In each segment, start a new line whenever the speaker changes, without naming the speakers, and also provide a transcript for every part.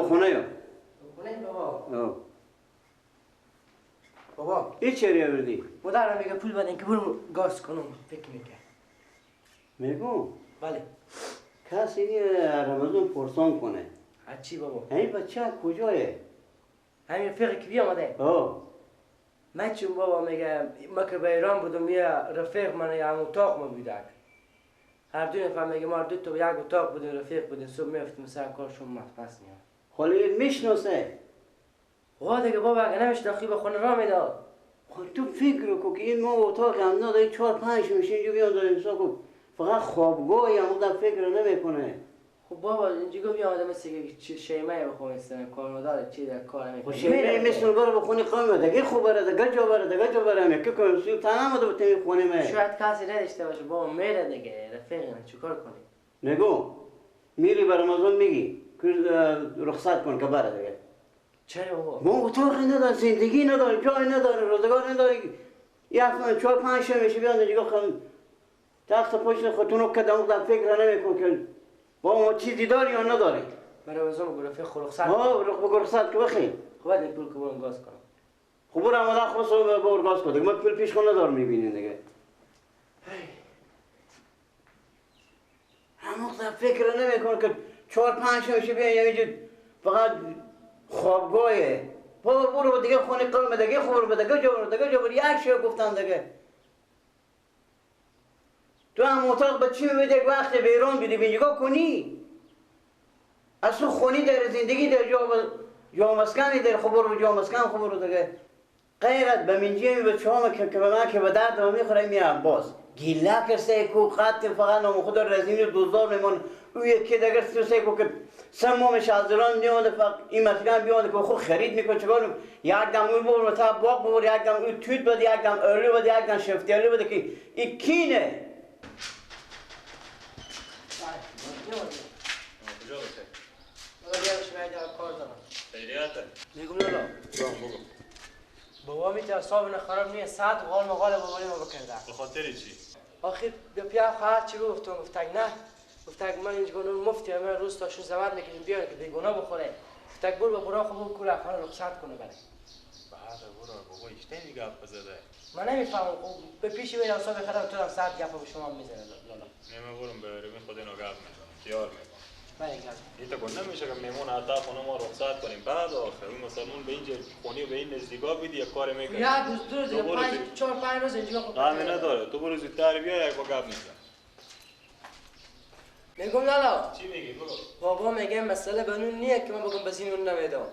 خونه یا.
خونه بابا. بابا.
این چه آوردی؟
مادرم میگه پول بدین که برم گاز کنم فکر میکنه.
میگم؟
بله.
کسی رمضان پرسان کنه.
از چی بابا؟
این بچه کجایه؟
همین رفیقی که بیامده. من چون بابا میگه ما که به ایران بودم یه رفیق من یه هم اتاق ما بودک. هر دو نفر میگه ما دو تا یک اتاق بودیم رفیق بودیم صبح میافتیم سر کارشون پس میاد.
خاله میشناسه؟
وا دیگه بابا اگه نمیشناختی به خونه راه میداد.
خب تو فکر کن که این ما اتاق هم نداریم 4 5 میشه اینجا بیان داریم حساب فقط خوابگاهی هم در فکر نمیکنه.
خب بابا اینجا بیا آدم مثل که شیمه بخوام استنه کار نداره چی در کار نمیکنه.
خب شیمه مثل برو بخونی قوم دیگه خوب بره دیگه جا بره دیگه جا بره میگه که سو تمام دو تیم خونه می.
شاید کسی نداشته باشه بابا میره دیگه رفیق نه چیکار کنی؟
نگو میری بر رمضان میگی که رخصت کن که بره دیگه.
چرا بابا؟
ما اتاق نداره زندگی نداره جای نداره روزگار نداره. یه 4 5 میشه بیان دیگه خب تخت پشت خودتون که دماغ در فکر نمیکن که با ما چیزی داری یا نداری؟
برای وزن بگو رفیق رخصت
ها بگو رخصت که بخیر.
خب بعد پول که برم گاز کنم.
خب برو آماده خود برو گاز کن دیگه من پول پیش خود ندارم میبینین دیگه. همون در فکر نمیکن که 4 5 میشه بیان اینجا فقط خوابگاهه. بابا برو دیگه خونه قوم دیگه خب برو دیگه جا برو دیگه جا برو یک شی گفتن دیگه. تو هم اتاق به چی میبینی یک وقت به ایران بیدی بینجگاه کنی از تو خونی در زندگی در جا مسکنی در خب برو جا مسکن خب برو دیگه غیرت به منجی می به چهام که به من که به درد ما میخوره می عباس گیله کرسه کو خط فقط نام خدا رزینی دوزار میمون او یکی دیگر سه کو که سمومش از ایران میاد فقط این مسکن بیاد که خود خرید میکنه چیکار یک دم اون برو تا باغ برو یک دم اون توت بده یک دم ارلو بده یک دم شفتالو بده که این کینه.
کجا باشه؟
بابا بیارش باید کار دارم.
خیریته.
میگم لالا.
بگو.
بابا میته اعصاب خراب نیست 100 غال مقال بابای ما بکرده.
به خاطر چی؟
آخه بیا خواهر چی گفتم گفتگ نه. گفتگ من اینجا گناه مفتی من روز تاشون زحمت میکشیم بیار که بیگناه بخوره. گفتگ برو به برا خود کوله خانه رخصت کنه بله.
بعد برو بابا ایشتنی گپ بزده.
من نمیفهمم خب به پیش میرم اعصاب خراب تو هم 100 گپ به شما میزنه لالا.
نه من برم به روی خود اینا گپ میزنم. خیال میکنم.
بله گپ.
این تا گنده میشه که میمون حتی خونه ما رخصت کنیم بعد آخر اون مسلمون به اینجا خونه به این نزدیکا بیدی یک کار میکنه.
یک روز دو روز 5 4 5 روز اینجا خب
غمی نداره تو برو زودتر بیا یک با گپ میزنم.
میگم لالا.
چی میگی بگو؟
بابا میگه مسئله بنون نیه که من بگم بزین اون نمیدم.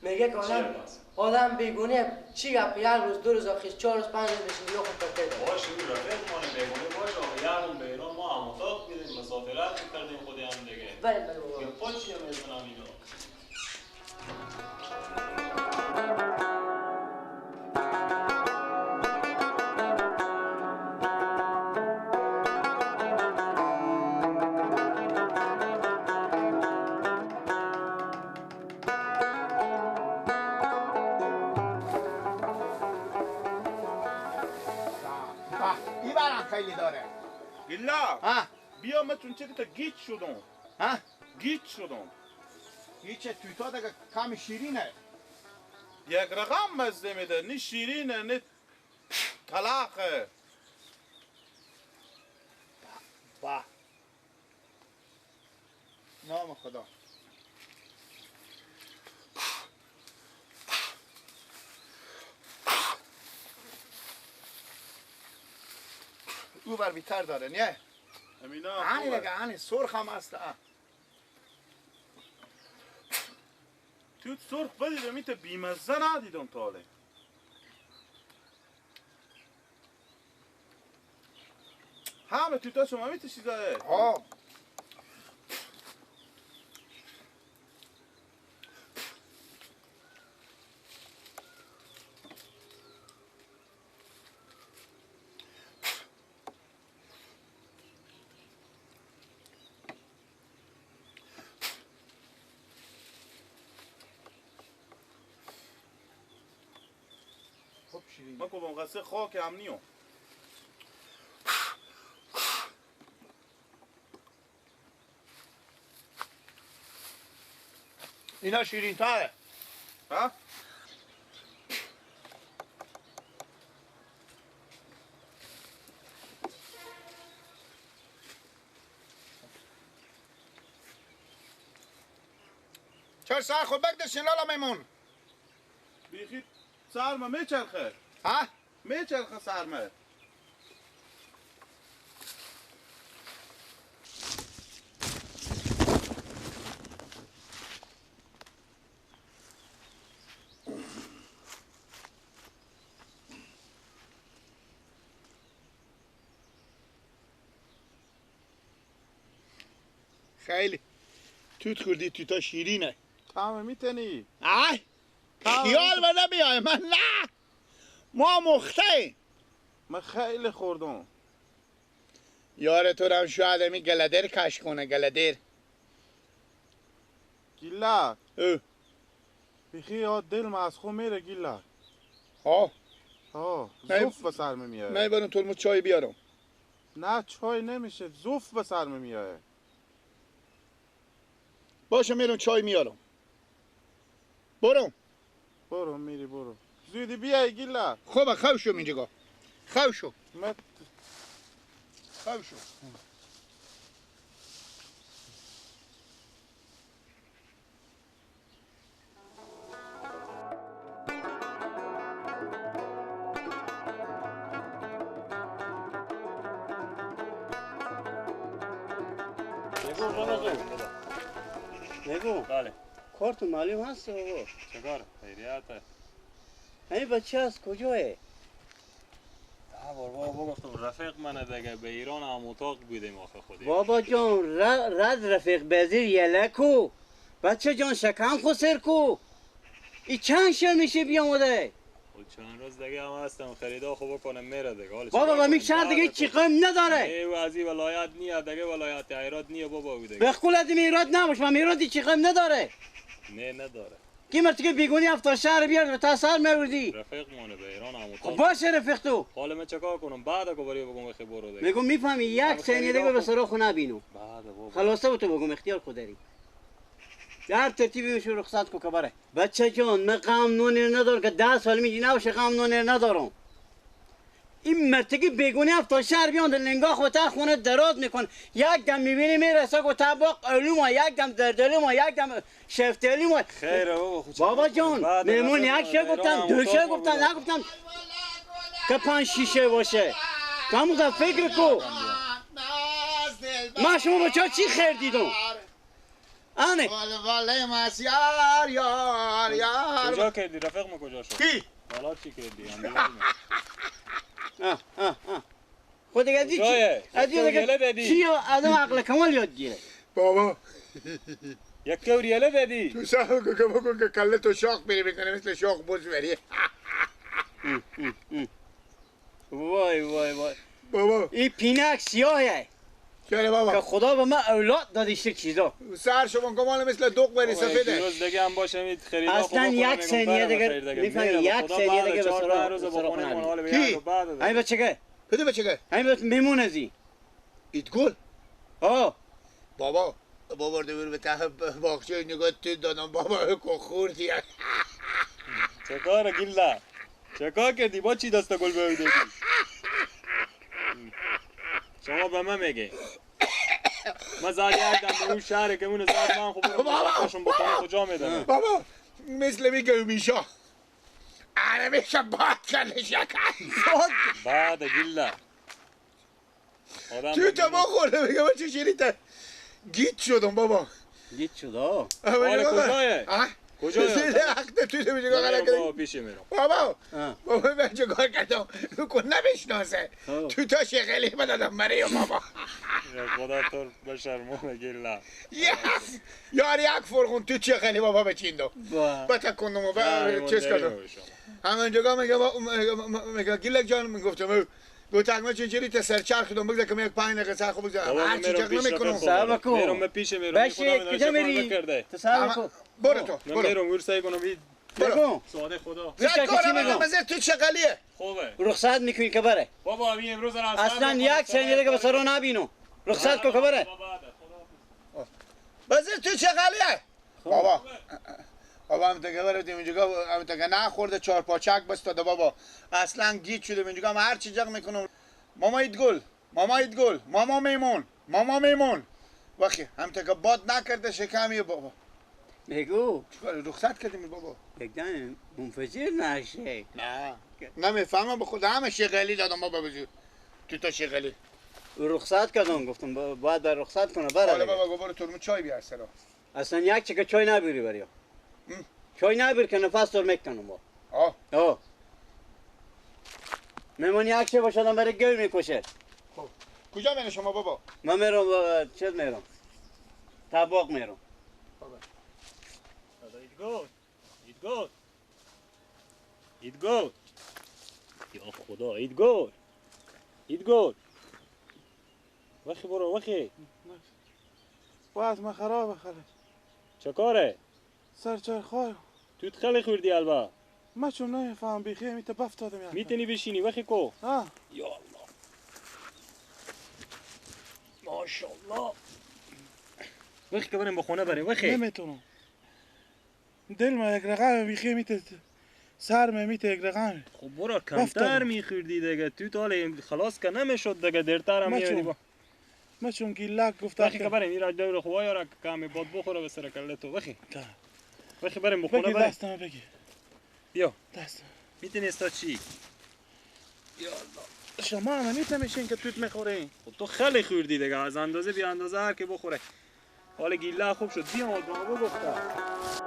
میگه که آدم بیگونه چی گپ یک روز دو روز آخر 4 روز 5 روز بشین دیگه خود پرته داره.
باشه اون رفیق مانه بیگونه باشه آخه یه روز به ایران ما هم اتاق بیدیم مسافرت میکردیم خودی هم دیگه.
بله بله بابا.
گپا چیه میزنم اینا؟
خیلی داره.
گلا بیا من چون چه تا گیج شدم.
ها؟
گیج شدم.
گیج تویتا دیگه کم شیرینه.
یک رقم مزه میده، نه شیرینه نه تلخه.
با نام خدا. او بر بیتر داره نه؟
امینا
عنی دیگه عنی سرخ هم هست.
توت سرخ بدیدم این تا بیمزه ندیدم تا حالا. همه توتا شما میته چیزایه؟
آه
من کدوم قصه خاک امنیو.
اینا شیرین تره. ها؟ چرا سر خود بگدشین لالا میمون؟ بیخی سرمه میچرخه. ها؟ میچرخه سرمه. خیلی توت خوردی، توتا شیرینه. طعم میتنی؟ آی خیال من نمیای. من نه، ما مخته. من خیلی خوردم. یار تو رم شاید می گلدر کش کنه. گلدر گیلا بیخی یاد دل از خو میره گیلا. ها ها زوف به سر میاد. من برم ترمز چای بیارم. نه چای نمیشه، زوف به سر میاد. باشه میرم چای میارم. برو برو میری برو. زودی بیای گیلا. خوبه خو شو اینجا. خو شو. خو شو.
نگو.
بله.
کارتون معلوم هست بابا؟
چه کار؟ خیریته.
این بچه از کجاه؟
ده بار بابا گفتم رفیق منه دیگه، به ایران هم اتاق بودیم آخه خودی.
بابا جان رد رفیق بزیر یله کو. بچه جان شکم خو سر کو. ای چند شب میشه بیامده؟
چند روز دیگه هم هستم، خریدا خوب بکنم میره دیگه.
بابا با می شهر دیگه چی قیم نداره.
ای از این ولایت نیه دیگه، ولایت ایراد نیه بابا او دیگه.
به قول از ایراد نباش، من ایراد چی قیم نداره.
نه نداره.
کی مرتی که بیگونی هفتا شهر بیار به تا سر میوردی.
رفیق مونه به ایران هم
خب باشه رفیق تو.
حالا من چیکار کنم؟ بعد کو برای بگم بخی برو دیگه.
میگم میفهمی یک ثانیه دیگه به سر خونه بینو.
بعد بابا.
خلاصه تو بگم اختیار خود داری. در ترتیبی میشه رخصت کو کبره. بچه جان من غم نونی ندارم که 10 سال میگی نباشه غم نونی ندارم. این مرتگی بیگونی هفتا شهر بیان لنگاه خود خونه دراز میکن. یک دم میبینی میرسه که طبق علوم، یک دم دردلوم، یک دم شفتلوم.
خیر بابا.
بابا جان میمون یک شه گفتم، دو شه گفتم، نگفتم که 5 6 باشه. تو همون فکر کو. ما شما بچه چی خیر دیدم؟ آنه
واله ماس یار یار یار.
کجا کردی رفیق ما کجا شد؟
کی؟
بالا چی کردی؟
آه آه آه خود دیگه از چی؟ از دیگه چی آدم عقل کمال یاد گیره.
بابا
یک کوریله دادی.
تو سر که بگو که کله تو شاخ میری میکنه مثل شاخ بز بری.
وای وای وای
بابا
این پینک سیاهه.
چرا بابا؟
که خدا به من اولاد داده چه چیزا.
سر شما کمال مثل دوغ بری سفیده.
روز دیگه هم باشه می خریدا.
اصلا یک ثانیه دیگه میفهمی، یک ثانیه دیگه به سراغ
کی؟
این بچه که؟
کدوم بچه که؟
این بچه میمون ازی.
ایت گل؟
آه
بابا بابا دور به ته باغچه نگاه تو دادم بابا کو خوردی.
چه کار گیلا؟ چه کار کردی؟ با چی دست گل به دادی؟ شما به من میگی من زاد یک دم به اون شهر که اون زاد من خوب برم بخونه کجا میدم.
بابا مثل میگه میشا آره میشه باد کرده شکر
بعد گیلا
تو تا با خورده میگه من چه شیریته گیت شدم بابا.
گیت شد.
آره کجایه؟ کجا؟
حق تو میگه غلط
بابا پیش میرم.
بابا بابا من چه کار کردم؟ رو نمیشناسه. تو تا شغلی بدادم برای بابا.
خدا تو بشرمونه گیلا.
یار یک فرغون تو چه خیلی بابا بچیندم. با کندم و چیز کردم. همونجا میگه گیلک جان میگفتم گفت ما چجوری تا سرچرخ دم بگذار که یک 5 دقیقه سر خو بگذار. هر چی چرخ نمیکنم.
صبر کن.
میرم پیش میرم.
کجا میری؟ تو صبر کن.
برو تو. برو.
میرم ور سعی کنم بی.
برو.
ساده خدا.
کارم تو چه قلیه؟
خوبه.
رخصت میکنی که بره.
بابا همین امروز
اصلا یک ثانیه دیگه به سرو نبینو. رخصت کو که بره.
بزر تو چه قلیه؟ بابا بابا هم دیگه براتیم اینجا، هم دیگه نخورده چهار پاچک بس داده بابا. اصلا گیج شده اینجا، هم هر چی جق میکنم. ماما اید گل، ماما اید گل، ماما میمون، ماما میمون. وقتی هم دیگه باد نکرده شکمی بابا.
میگو
چیکار رخصت کردیم بابا؟
یکدم منفجر نشه.
نه نمیفهمم به خدا، همه شغلی دادم بابا بزرگ. تو تا شغلی
رخصت کردم، گفتم باید بر رخصت کنه بره.
حالا بابا برو ترمو چای بیار سلام.
اصلا یک چیکه چای نبری بریا. چای نبر که نفس دور میکنم با.
آه.
آه. میمون یک چه باشدم برای گل میکشه.
خب کجا میره شما بابا؟
من میرم چیز میرم. طباق میرم.
بابا.
ایدگل. ایدگل. ایدگل. یا خدا ایدگل. ایدگل. وخی برو وخی.
باز من خرابه خراب.
چه کاره؟
سر چای خواهیم.
توت خیلی خوردی البا.
من چون نمیفهم بیخی میته بفتادم یعنی.
میتونی بشینی وخی کو.
ها.
یا الله. ماشاءالله. وخی که بریم به خونه بریم وخی.
نمیتونم. دل ما یک رقم بیخی میته سر ما میته یک رقم.
خب برو کمتر میخوردی دیگه، توت حالا خلاص که نمیشد دیگه، دیرتر هم میادی با.
ما چون گیلک گفت
وخی که بریم این دور خواه یارا کمی باد بخوره به سر کله تو وخی. وخی بریم بخونه بریم.
بگیر دستم بگیر.
بیا.
دستم.
میتونی استا چی؟ یا الله.
شما هم میتونی که توت میخوری.
خب تو خیلی خوردی دیگه، از اندازه بی اندازه هر کی بخوره. حالا گیله خوب شد. بیا ما بگفتم.